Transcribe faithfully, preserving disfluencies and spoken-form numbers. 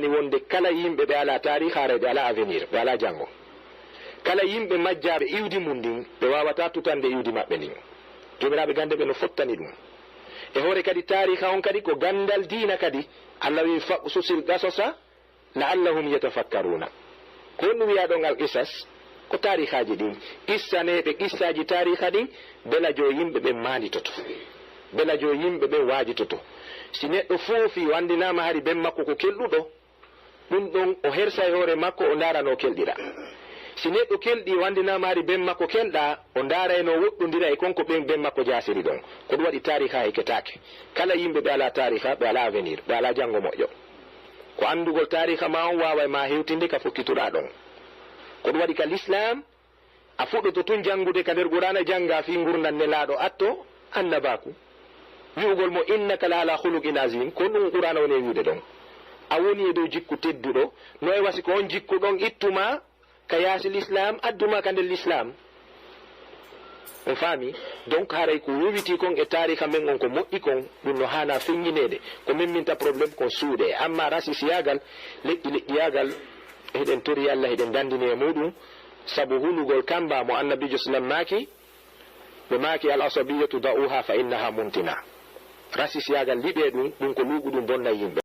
wonde kala yimɓe ɓe alaa taariika, haray ɓe alaa avenir, ɓe alaa janngo. Kala yimɓe majjaaɓe iwdi mum ndin, ɓe waawataa tutande iwdi maɓɓe ndin. Joomiraaɓe gannde ɓe no fottani ɗum. E hoore kadi taariika on kadi ko ganndal diina kadi. Allah wi'i, "Faqsusil qasasa la'allahum yatafakkaruna." Ko honɗum wi'aa ɗon al qisas? Ko taariikaaji ɗin. Qissaneeɓe qissaaji taariika ɗin, belajo yimɓe ɓen maanditoto. Belajo yimɓe ɓen waajitoto. Si neɗɗo foofi, o anndinaama hari ben makko ko kelɗuɗo, ɗum ɗon o hersa e hoore makko, o ndaara no o kelɗira. Si neɗɗo kelɗi, o anndinaama hari ben makko kelɗaa, o ndaarayno woɗɗondira e kon ko ɓen ben makko jaasiri ɗon. Ko ɗum waɗi taariika hekketaake. Kala yimɓe ɓe alaa taariika, ɓe alaa avenir, ɓe alaa janngo moƴƴo. Ko anndugol taariika maa on waaway maa hewtinde ka fokkituɗaa ɗon. Ko ɗum waɗi ka lislaam, a fuɗɗoto tun janngude ka nder Qur'aana, janngaa fii ngurndan Nelaaɗo, atto annabaaku. Wi'ugol mo, "Innaka la ala khuluqin azim," ko ɗum Qur'aana woni e wi'ude ɗon. A woni e dow jikku tedduɗo, no e wasi ko on jikku ɗon ittumaa ka yaasi lislaam, addumaa ka nder lislaam. On faami? Donc, haray ko yowitii kon e taariika men on ko moƴƴi kon, ɗum no haanaa feññineede. Ko memminta problème kon suuɗe. Amma rasisiyaagal, leƴƴi leƴƴiyaagal, hiɗen tori Allah, hiɗen dandini e muɗum, sabu hulugol kamba mo Annabiijo sallam maaki, ɓe maaki, "Al asabiyatu da'uha fa innaha muntina." Rasisiyaagal liɓee ɗum, ɗum ko luuɓuɗum bonna yimɓe.